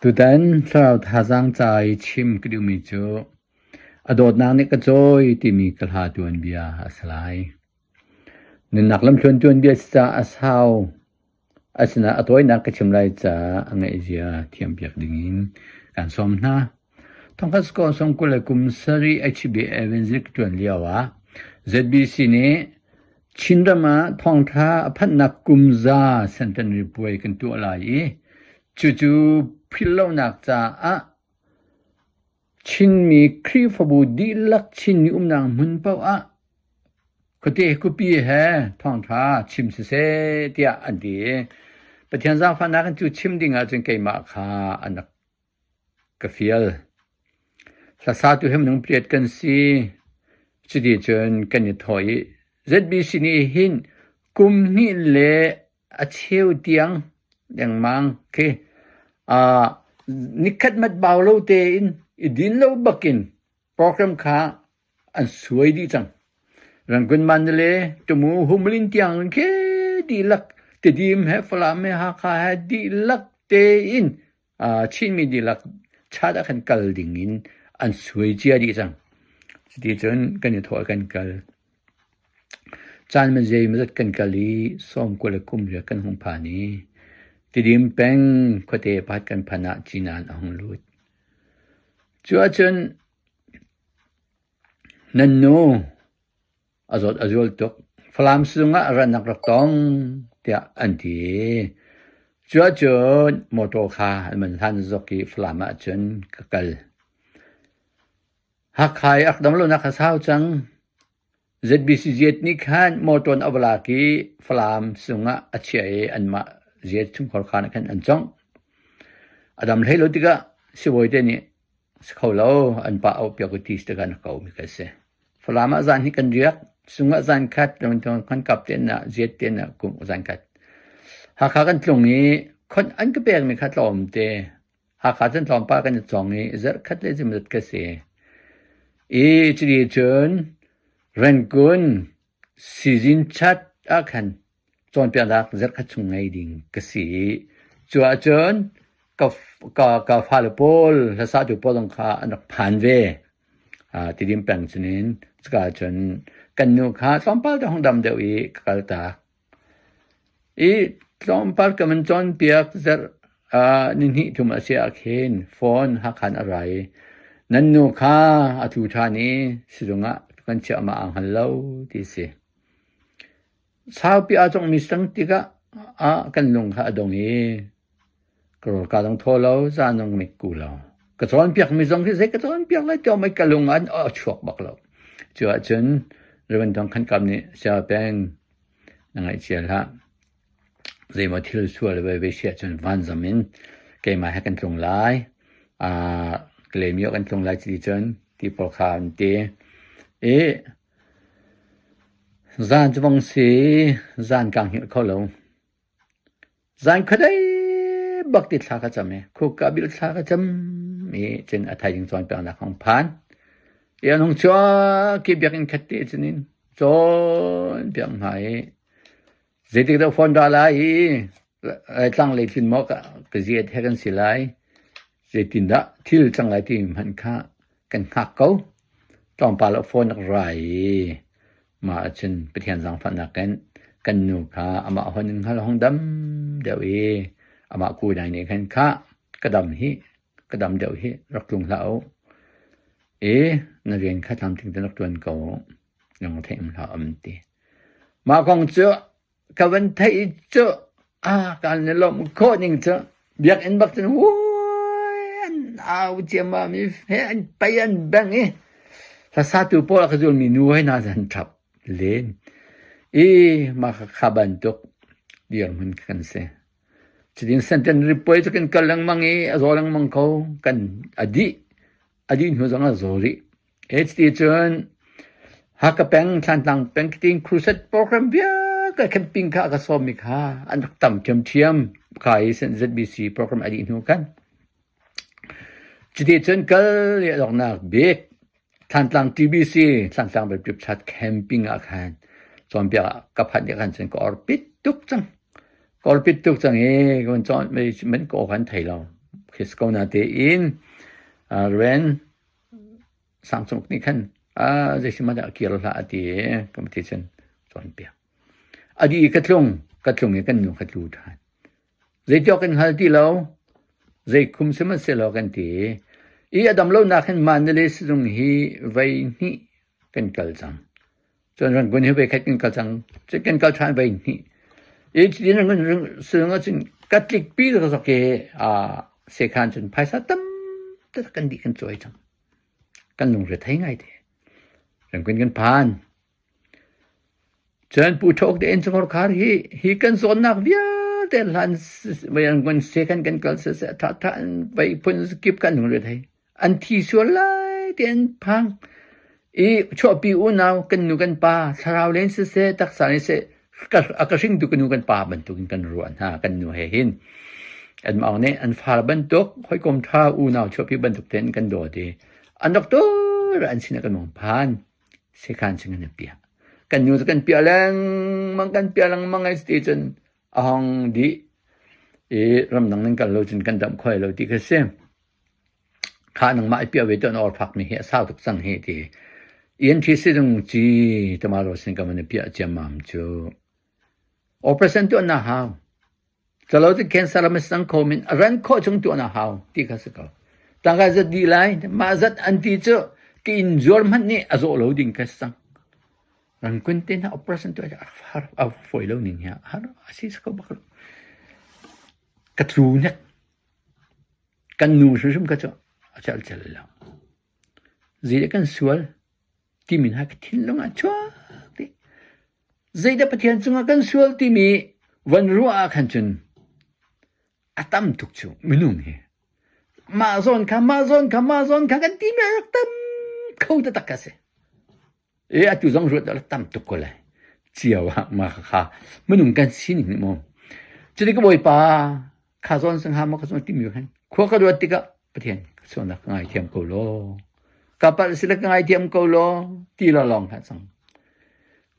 Tutan thlarau thazaang ca i chim ka duhmi cu a dawtnak nih ka cawi timi ka hla tuanbia a si lai. Nunnak lamthluan tuanbia si caah a sau. Asinain a tawinak ka chim lai caah a ngaihzia thiampiak dingin kaan sawm hna. Thongkhat score 27 HB Evangelic ṭuan lioah ZBC nih Chinram ah thawngṭha a phanhnak kumza centenary puai kan tuah lai i cucu philhlonak caah Chinmi Khrihfabu dihlak Chinmi umnak hmun paoh ah khuate khuapi he thawngṭha chim siseh tiah an ti i Pathian zaangfahnak in cu chim ding ahcun keimah kha an rak ka fial. Hlasatu he minung pariat kan si. Cuti cun kan i thawh i ZBC nih hin kum hnih le a cheu tiang lengmang khi uh, nikhat mat bau lo tein i din lo bakin program kha an suai dih cang. Rangoon Mandalay Tumu Humlin tiang khi dihlak Tedim he Falam he Hakha he dihlak tein Chinmi dihlak chat ah khan kal ding in an suai cia dih cang. Cuti cun kan i thawh i kan kal. Caan man zeimawzat kan kal i 20 le kum riat kan hung phan i Tidim peng khuate pakhat kan phan ah Cinan a hung lut. Cu ahcun Nan nu a zawt a zual tuk. Falam sizung ah rannak rak tong tiah an ti. Cu ahcun motor kha an van hlan zawk i Falam ahcun ka kal. Hakha i a rak dam lonak a sau cang. ZBC Ziat nih khan motor in a va lak i Falam sizung ah a chiah i anmah Ziat chungkhar khaan ah khan an cawngh. A dam hlei lo tikah sibawi te nih Si kho lo, an pa auh piak u ti tikah na ko mi ka si. Falam ah zan hi kan riak, sung ah zan khat, kan kap te na, ziat te na kum zan khat. Hakha kan tlung i khon an ka pek mi kha tlawm te. Hakha cun tlawmpal kan i cong i zarh khat le zimzat ka si. I cuti cun Rangoon sizin chat ah khan cawnpiaknak zarhkhat chung ngei ding ka si i cu ahcun ka, ka, ka fale pawl hlasatu pawl zong kha an rak phan ve. Uh, Tidim peng cunin cuka ahcun kan nu kha tlawmpal te hong dam deuh i ka kal tak. I tlawmpal ka man cawnpiak zarh uh, ni hnih thum a si ah khin phone Hakhan a ra i nan nu kha a tlu ṭhan i sizung ah kan chiah ma aa hngal lo ti si. Saupi aa conghmi sang tikah ah kan lung kha a dong i ka rawlka zong thaw lo, zan zong mitku lo. Ka cawnpiakmi zong khi zei ka cawnpiak lai ti mai ka lung an a chuak bak lo. Cu ahcun Reverend Thawng Khan Kap nih Saya Peng na ngaihchia hlah. Zeimaw thil sual ve ve si ahcun vanzam in keimah he kan tlung lai. Uh, Kalaymyo kan tlung lai ti cun ti pawl kha an ti. I Zan cu bang si, zan kaa hngilh kho lo. Zan khuadei bak ti thla ka cam i khuk bil thla ka cam i cun a thaizing cawnpiaknak hong phan. I an hung chuak i biakinn khat te cun in cawnpiak hna i zeitik dah phone ra lai i Laitlang lei tlun maw ka ziat he kan si lai. Zeitindah thil cang lai timi hmanh kha kan hngak ko. Tlawmpal ah phone a ra i mah ahcun Pathian zaangfahnak in kan nu kha amah hon in hngal hong dam deuh i amah kunai nih khan khah ka dam hi ka dam deuh hi rak tlung hlah u i na rian kha tlamtling tein rak ṭuan ko lung theih um hlah um ti. Mah kong cu Ka van theih cu ah kan i lawmh khawh ning cu biakinn bak cun wuai an au ciammam i he an pei an bengh i hlasatu pawl a ka zulmi nu hoi hna zan ṭhap len i mah kha bantuk dirhmun kan si. Cutin centenary puai cu kan kal lengmang i a zaw lengmang ko kan a dih a dih hnu zong a zaw rih. HT cun Hakha peng, Thlantlang peng tiin crusade program vialte camping kha a ka sawmmi kha an rak tam ṭhiamṭhiam kha i ZBC program a dih hnu khan. Cuti cun kal i a donghnak bik Thlantlang TBC, Thlantlang Baptist Church camping ah khan cawnpiak ah ka phanh i khan cun ka orpit tuk cang. Ka orpit tuk cang i ka van cawn man ka aw khan thei lo. khi si ko natein Rev. Sang Cung Uk nih khan zeisihmanh dah a kir hlah a ti i ka ti cun cawnpiak. A dih i ka tlung, ka tlung i kan nu kha tlu ṭhan. Zeitiawk kan hngal ti lo, zei khum sihmanhsehlaw kan ti. I a dam lonak hin Mandalay sizung hi voi hnih kan kal cang. Cun Rangoon hi voi khat kan kal cang. Cun kan kal ṭhan voi hnih. I cutin Rangoon sizung ahcun ka tlikpi zokzok i sekhan cun phaisa tam taktak kan dih kan cawi cang. Kan lungre thei ngaite. Rangoon kan phan. Cun Pu Ṭha Uk te innchungkhar khar hi hi kan zawnnak vialte hlan Yangon sekhan kan kal siseh ṭhaṭha an vei phun kip kan lungre thei. An thi sual lai ti an phang. I chuahpi unau kan nu kan pa thlarau len siseh taksa len siseh a ka hringtu ka nu kan pa bantukin kan ruah hna kan nu he hin. Anmah nih an far bantuk hawikom ṭha unau chuahpi bantuk tein kan dawt i an doctor an sinah kan hung phan. Sekhan sing an piah. Kan nu cu kan piah lengmang, kan piah lengmang ai ti cun a hong dih i ramdang nan kal lo cun kan damh khoi lo ti kha si. Kha nangmah i piah ve tuan or fak mi hi a sau tuk cang hi ti. ENT sizung ci tamaro sin ka man piah ciammam cu. Operation tuah na hau. Calo cu cancer lam a sang kho men a ran khawh chung tuah na hau ti kha si ko. Tangka zat dih lai, mah zat an ti cu ka inn zuar hmanh nih a zawh lo ding kha si cang. Rangkun te hna operation tuah a har a fawi lo ning hi har a si ko bak lo. Ka tlu nek. Kan nu hrimhrim kha cu a cel cel lo. Zei kan sual timi hna ka thinlung ah chuak dih. Zeidah Pathian cungah kan sual timi van ruah ah khan cun a tam tuk cu minung hi. Mah zawn kha, mah zawn kha, mah zawn kha kan timi a rak tam kho taktak a si. E atu zong ruat a tam tuk ko lai. Cio ah mah kha minung kan sining nih maw. Cuti ka Bawipa kha zawn sangha maw ka zawn timi khan khua ka ruat tikah Pathian ka sualnak ka ngaithiam ko law ka palh sile ka ngaithiam ko law ti la lawng hlah cang.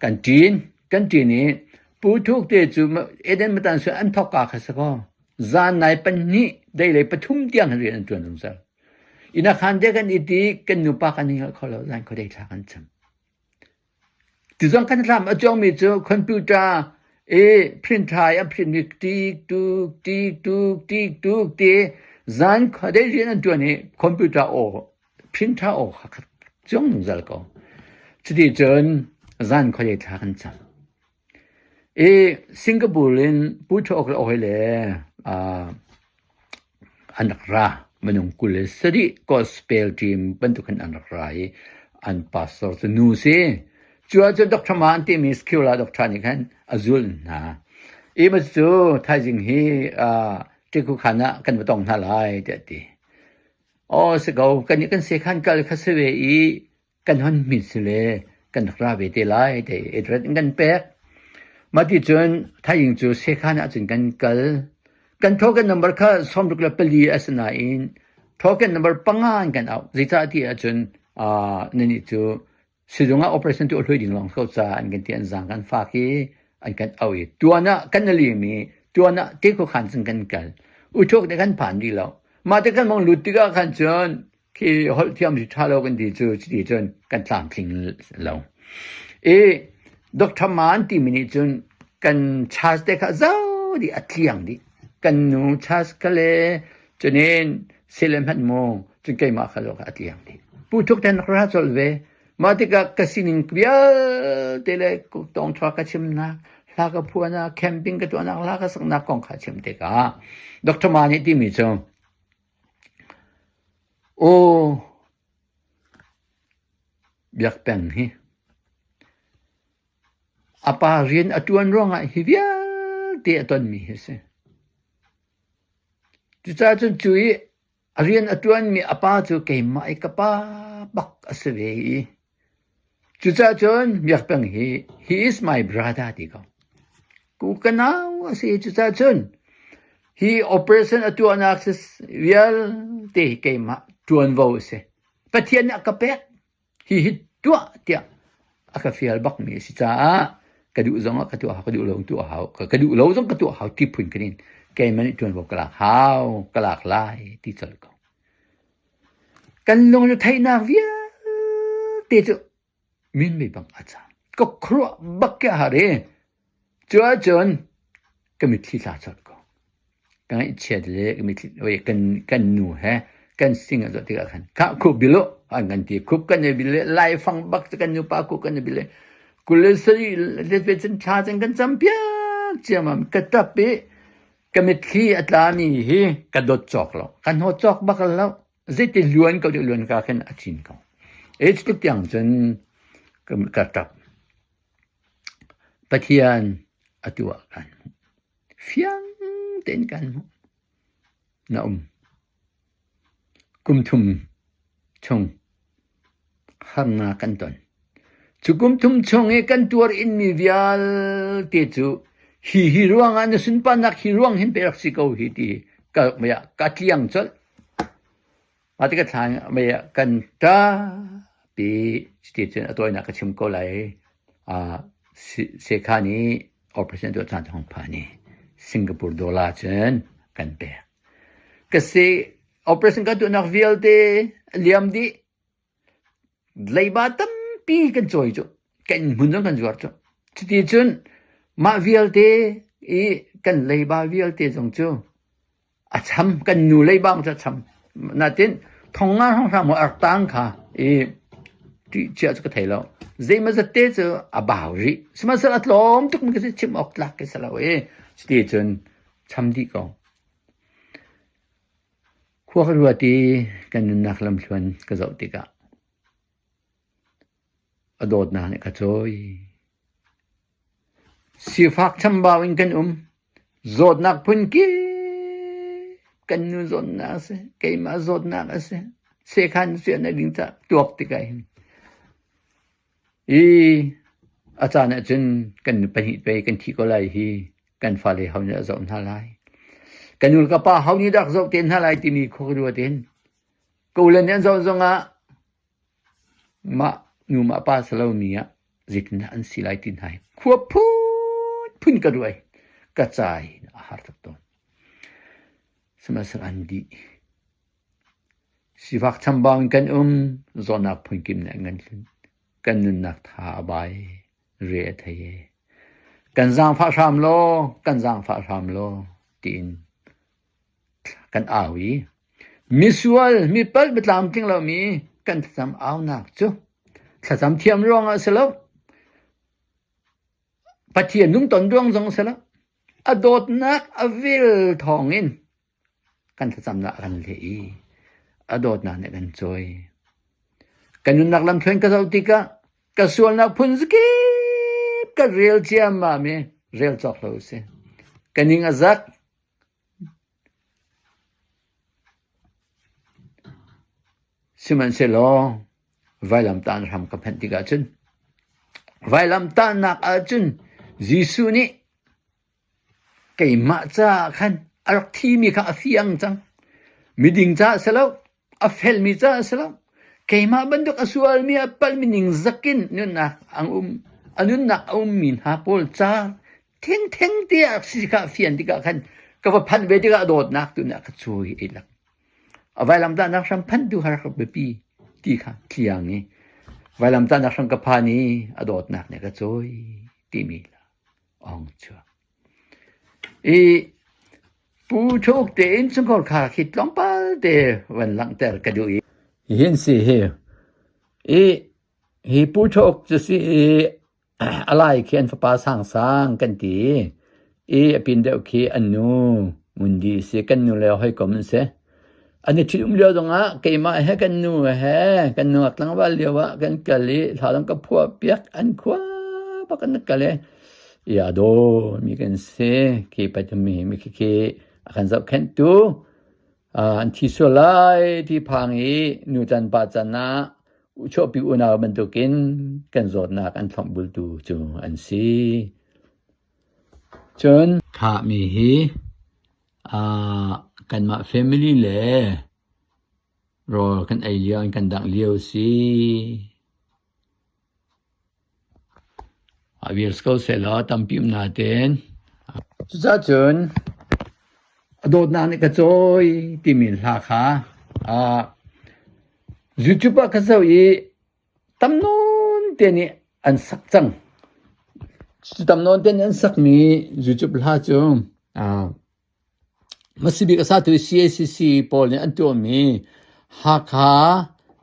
Kan ṭin kan ṭin i Pu Thuk te cu Eden matan su an thok ka kha si kaw zan nai pahnih dei lei pathum tiang rian an ṭuan zungzal. Inn ah khan te kan it i kan nupa kan i hngalh kho lo zan khuadei thla kan cam. Tizong kan hlam a cuangmi cu computer i printer i an printmi tik tuk tik tuk tik tuk ti zan khuadei rian an ṭuan i computer aw printer aw kha cuang zungzal ko. Cuti cun zan khuadei thla kan cam. I Singapore in Pu Ṭha Awk le a hawile an rak ra. Minung 27 gospel team bantuk hin an rak ra i an pastor cu nu si. Cu ahcun Dr. Ma an timi Skewla doctor nih khan a zulh hna. I ma cu thaizing hi Tikhu-khan ah kan va tong hna lai tiah a ti. Aw si ko, kannih kan sekhan kal kha si ve i kan hon hmit si le kan rak ra ve te lai te address in kan pek. Mah ti cun thaing cu sekhan ahcun kan kal. Kan token number kha 64 a si nain token number panga in kan auh. Zeicah ti ahcun nannih cu sizung ah operation tuah hlui ding lawng ko ca an kan ti an zaang kan fak i an kan auh i tuan ah kan lim i tuan ah te khan cun kan kal. Uthuk nih kan phan rih lo. Mah te kan mong lut tikah khan cun khi holh thiam hi ṭha lo kan ti cu cuti cun kan tlamtling lo. I Dr. Man timi nih cun kan charge te kha zau dih a tliang dih. Kan nu charge kha le cunin sile hmanh mu cun keimah kha lo kha a tliang dih. Pu Thuk ten ra colh ve. Mah tikah ka sining vialte le tawngṭha ka chimnak, hla ka phuahnak, camping ka tuahnak, hla ka saknak kong kha chim tikah Dr. Ma nih timi cu Aw biak peng hi a pa rian a ṭuan ruangah hi vialte a tonmi hi a si. Cucaah cun cu i a rian a ṭuanmi a pa cu keimah i ka pa bak a si ve i Cucaah cun Biak Peng hi he is my brother ti ko. Ku ka nau a si. Cucaah cun hi operation a tuahnak vialte hi keimah ṭuanvo a si. Pathian nih a ka pek. Hi hi tuah tiah a ka fial bakmi a si caah ka duh zong ah ka tuah hau, ka duh lo tuah hau, ka duh lo zong ka tuah hau ti phun khin in. Keimah nih ṭuanvo ka lak hau, ka lak lai ti colh ko. Kan lungretheihnak vialte cu minmei bang a cang. Ka khuaruah bak ke a har i cu ahcun ka mitthli tla colh ko. Ka ngaihchiat le ka mitthli oi kan kan nu he kan sing a zoh tikah khan khah khup bil uh an kan ti khup kan i bil le laifang bak cu kan nupa khup kan i bil le 27 le ve cun thla cun kan cam piak ciammam ka tap i ka mitthli a tlami hi ka dot cawk lo ka hnaw cawk bak lo zeiti luan ko luan ka khin a cin ko e cutluk tiang cun ka tap Pathian atu ah kan hmuh fiang tein kan hmuh na um kum thum chung harnak kan ton. Cu kum thum chung i kan tuar inmi vialte cu hi hi ruangah na sunparnak hi ruang hin pei rak si ko hi ti ka mei ah ka tliang colh. Mah ti ka thlang mei ah kan ṭapi cuti cun a tawinak ka chim ko lai. Uh, Sekha nih operation tuah caan hong phan i Singapore dollar cun kan pek. Ka si operation kan tuahnak vialte a liam dih. Leiba tampi kan cawi cu. Kan hmun zong kan zuar cu. Cuti cun mah vialte i kan leiba vialte zong cu a cham kan nu leiba cu a cham. Natin thongnga hrawnghrang maw a rak tang kha i ṭih cia cu ka thei lo. Zeimaw zat te cu a bau rih. Sihmanhsehlaw a tlawm tuk mi ka si chim awk tlak ka si lo i cuti cun cham dih ko. Khua ka ruat i kan nunnak lamthluan ka zoh tikah a dawtnak nih a ka cawi. Sifak chambau in kan um. Zawtnak phunkip kan nu zawtnak a si, keimah zawtnak a si. Sekhan sian a ding caah tuak tikah hin I a caan ahcun kan nu pahnih pei kan thi ko lai hi kan fale ho nih a zoh hna lai. Ka nu le ka pa ho nih dah zoh te hna lai timi khua ka ruat in ka ule nih an zoh zongah mah nu mah pa si lomi ah zeitindah an si lai ti hna hi khua phunphun ka ruai ka ca hi a har tuk tawn. Sihmanhsehlaw an dih. Sifak chambau in kan um, zawtnak phunkim nih an kan tlunh. Kan nunnak tha a bai, re a thei e. Kan zaangfah hram law, kan zaangfah hram law, tiin kan au i misual, mi palh mi tlamtling lomi kan thlacam aunak cu thlacam thiam ruangah a si lo. Pathian lungton ruang zong a si lo. A dawtnak a vel thawngin kan thlacamnak a kan leh i a dawtnak nih a kan cawi. Ka nunnak lamthluan ka zoh tikah ka sualnak phun zakip ka rel ciammam i rel cawk lo a si. Ka ning a zak. Sihmanhsehlaw vailamtah hram ka phanh tikah cun vailamtahnak ahcun Jesuh nih Keimah caah khan a rak thimi kha a fiang cang. Miding caah a si lo, a felmi caah a si lo. Keimah bantuk a sualmi, a palhmi ningzak in nunnak a um, a nunnak a ummi hna pawl ca thengtheng te ah si kha a fian tikah khan ka va phanh ve tikah dawtnak tu nih a ka cawi ei lak. A vailamtahnak hram phanh tu kha rak biapi ti kha tliang i vailamtahnak hram ka phan i a dawtnak nih a ka cawi timi la. Ong chuak. I Pu Thuk te innchungkhar kha khi tlawmpal te van langhter ka duh i hin si hi i hi Pu Thuk cu si i a lai khi an fapa Sangsang kan ti i a pin deuh khi an nu Ngundi si kan nu le hawikom an si. An i ṭhitum lio zongah keimah he kan nu he kan nu tlangval lio ah kan kal i thla ka phuah piak an khua bak an kal i ia daw mi kan si khi patami mi khi khi a kan zohkhenhtu an thi sual lai ti phang i nu can pa can ah chuahpi unau bantukin kan zawtnak an thlopbultu cu an si. Cun thahmi hi Kanmah family le rawl kan ei lio an kan dangh lio si. A vial ko sehlaw tampi um nain. Cucaah cun. A dawtnak nih ka cawi timi hla kha YouTube ah ka zoh i tam nawn te nih an sak cang. Cu tam nawn te nih an sakmi YouTube hla cu hmasabik a satu CACC pawl nih an tuahmi Hakha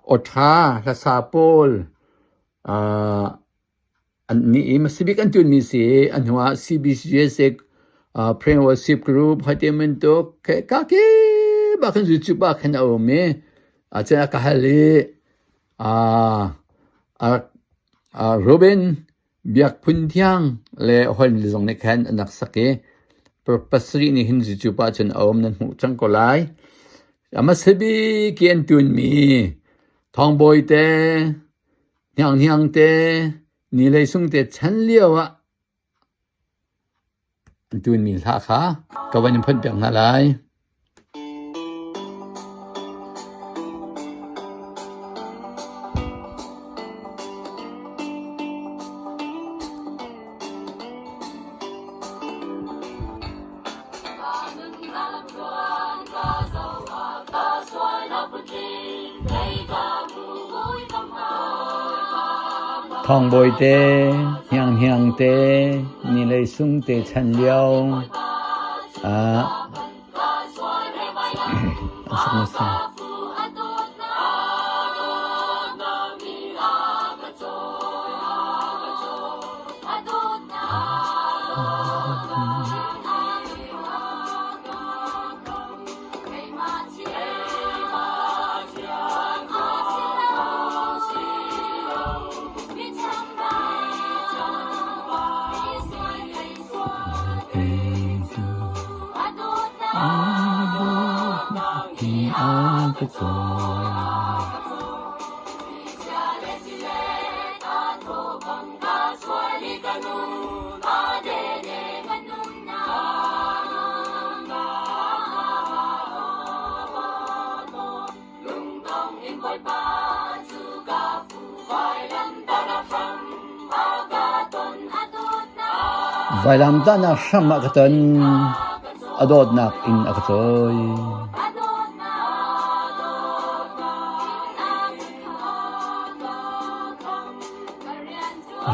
Awṭha hlasa pawl An nih i hmasabik an ṭuanmi si i a hnuah CBCUSA Prayer Worship Group hoi te bantuk ka kip ah khan YouTube ah khan a um i cun a ka hal i Robin Biak Phun Thiang le hawi zong nih khan an rak sak i pasarih nih hin YouTube ah cun a um nan hmuh cang ko lai. A hmasa bik i an ṭuanmi Thawng Bawi te, Hnianghniang te, ni lei sung te chan lio ah an tunmi hla kha ka van in phonh piak hna lai. Thawngbawi te, hnianghniang te, ni lei sung te chan lio ah an sak hmasa. Vailamtahnak hram ah ka ton, a dawtnak in a ka cawi.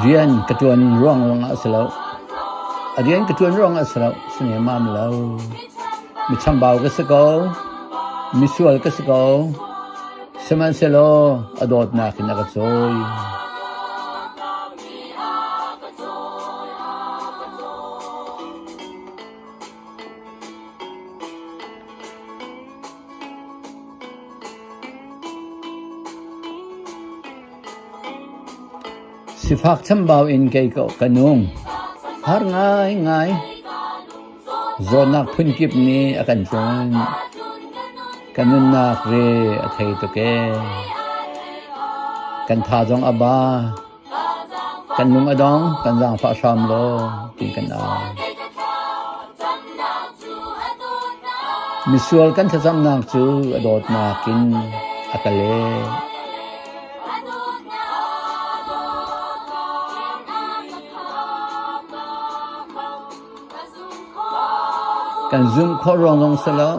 Rian ka ṭuan ruang lawngah a si lo. A rian ka ṭuan ruangah a si lo. Si nemmam lo. Mi chambau ka si ko. Misual ka si ko. Sihmanhsehlaw a dawtnak in a ka cawi. Sifak chambau in kei ka nung. Har ngaingai. Zawtnak phunkip nih a kan tlunh. Ka nunnak re a thei tuk ee. Kan tha zong a ba. Kan lung a dong, kan zaangfah hram law tiin kan au. Misual kan thlacamnak cu a dawtnak in a ka leh. Kan zumh khawh ruang zong si lo.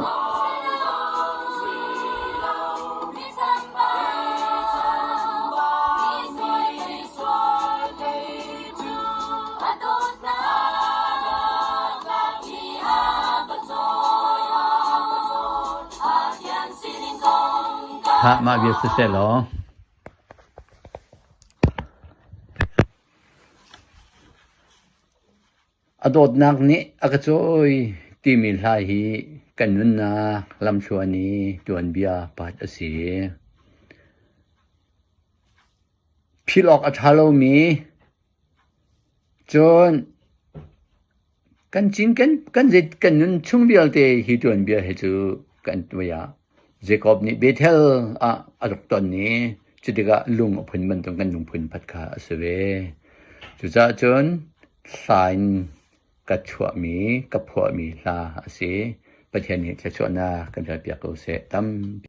Hah mah bia siseh law. A dawtnak nih a ka cawi timi hla hi kan nunnak lamthluan i tuanbia pakhat a si. Philh awk a ṭha lomi cun kan cinken kan zei kan nun chung vialte hi tuanbia hi cu kan tuai ah Jacob nih Bethel ah a rak ton i cutikah lung a phun bantuk kan lungphun phat kha a si ve. Cucaah cun hla in ka chuahmi, ka phuahmi hla a si. Pathian nih thluachuahnak kan pek ko seh. Tampi.